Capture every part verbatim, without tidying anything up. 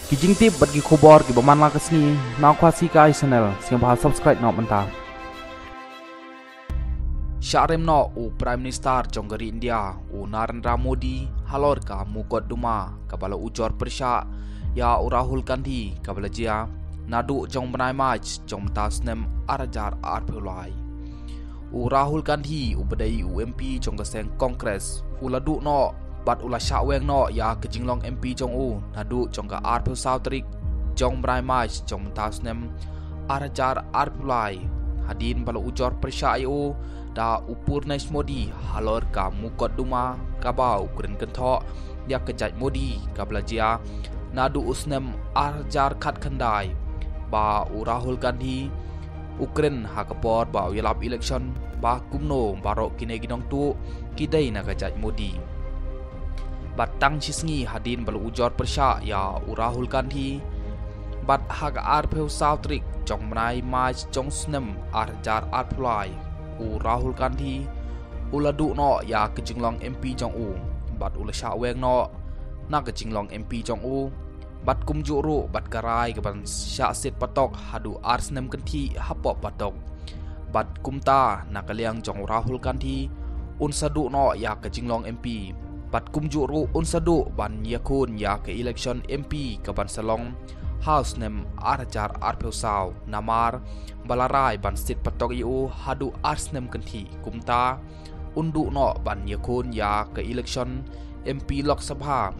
Ki jingtip bad ki khubor kiba man la ka sngi na Khasi Kai Channel, sngewbha subscribe noh mynta. Shah rem noh u Prime Minister jong ka ri India, u Narendra Modi, halor ka mukotduma kaba la ujor pyrshah ïa u Rahul Gandhi kaba la jia naduh jong u bnai March jong mynta u snem ar hajar arphew lai. U Rahul Gandhi uba dei u M P jong ka seng Congress u la duh noh bad u la shah weng noh ïa ka jinglong M P jong u naduh jong ka arphew saw tarik jong u bnai March jong mynta u snem ar hajar arphew lai, hadien ba la ujor pyrshah ïa u da u Purnesh Modi halor ka mukotduma kaba u kren kynthoh ïa ka jait Modi kaba la jia naduh u snem ar hajar khatkhyndai, ba u Rahul Gandhi u kren ha ka por ba u ïalap election ba kumno baroh kine ki nongtuh ki dei na ka jait Modi. Bad tang shi sngi hadien ba la ujor pyrshah ïa u Rahul Gandhi, bad ha ka arphew saw tarik jong u bnai March jong u snem ar hajar arphew lai, u Rahul Gandhi u la duh noh ïa ka jinglong M P jong u bad u la shah weng noh na ka jinglong M P jong u, bad kumjuh ruh bad ka rai kaban shah siat patok haduh ar snem kynthih hapoh patok. Bad kumta na ka liang jong u Rahul Gandhi un sa duh noh ïa ka jinglong M P, bad kumjuh ruh un sa duh ban ïakhun ïa ka election M P kaban sa long ha u snem ar hajar arphew saw, namar ba la rai ban siat patok ïa u haduh ar snem kynthih. Kumta un duh noh ban ïakhun ïa ka election M P Lok Sabha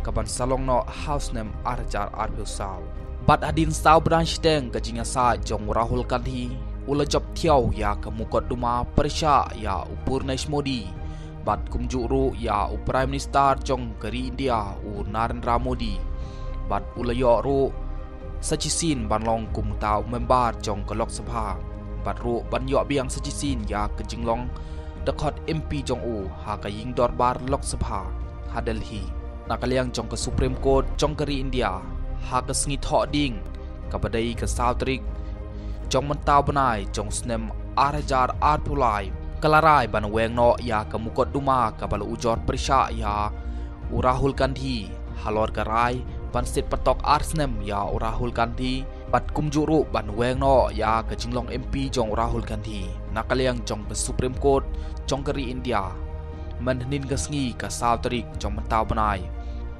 kaban sa long noh ha u snem ar hajar arphew saw. Bad hadien saw bnai shiteng ka jingïasaid jong u Rahul Gandhi u la jop thiaw ïa ka mukotduma pyrshah ïa u Purnesh Modi, bad kumjuh ruh ïa u Prime Minister jong ka ri India, u Narendra Modi, bad u la ïoh ruh sa shisien ban long kum uta u member jong ka Lok Sabha, bad ruh ban ïoh biang sa shisien ïa ka jinglong dkhot M P jong u ha ka ïing dorbar Lok Sabha ha Delhi. Na ka liang jong ka Supreme Court jong ka ri India, ha ka sngi Thohdieng kaba dei ka saw tarik jong mynta u bnai jong u snem ar hajar arphew lai, ka la rai ban weng noh ïa ka mukotduma kaba la ujor pyrshah ïa u Rahul Gandhi halor ka rai ban siat patok ar snem ïa u Rahul Gandhi, bad kumjuh ruh ban weng noh ïa ka jinglong M P jong u Rahul Gandhi. Na ka liang jong ka Supreme Court jong ka ri India, mynhynnin ka sngi ka saw tarik jong mynta u bnai,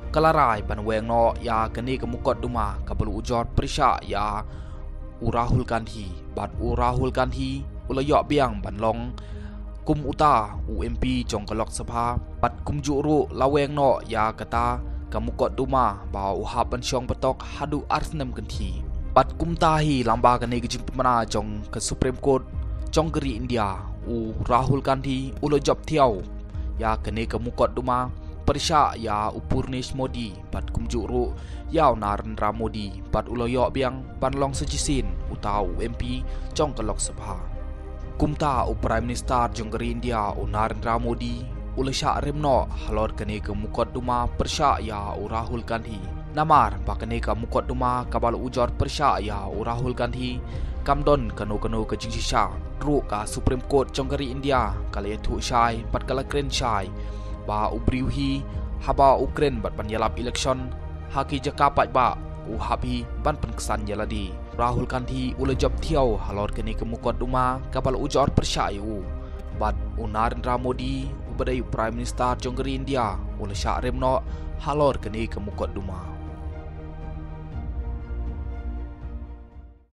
ka la rai ban weng noh ïa kane ka mukotduma kaba la ujor pyrshah ïa u Rahul Gandhi, bad u Rahul Gandhi u la ïoh biang ban long kum uta u M P jong ka Lok Sabha, bad kumjuh ruh la weng noh ïa kata ka mukotduma ba u hap ban shong patok haduh ar snem kynthih. Bad kumta hi lyngba kane ka jingpynbna jong ka Supreme Court jong ka ri India, u Rahul Gandhi u la jop thiaw ïa kane ka mukotduma pyrshah ïa u Purnesh Modi, bad kumjuh ruh ïa u Narendra Modi, bad u la ïoh biang ban long sa shisien uta u M P jong ka Lok Sabha. Kumta u Prime Minister jong ka ri India, u Narendra Modi, u la shah rem noh halor kane ka mukotduma pyrshah ïa u Rahul Gandhi, namar ba kane ka mukotduma kaba la ujor pyrshah ïa u Rahul Gandhi kam don kano kano ka jingshisha. Ruh ka Supreme Court jong ka ri India ka la ïathuh shai bad ka la kren shai ba u briew hi, haba u kren bad ban ïalap election ha ki jaka paidbah, u hap hi ban pynksan ïa lade. Rahul Gandhi u la jop thiaw halor kane ka mukotduma kaba la ujor pyrshah ïa u, bad u Narendra Modi uba dei u Prime Minister jong ka ri India u la shah rem noh halor kane ka mukotduma.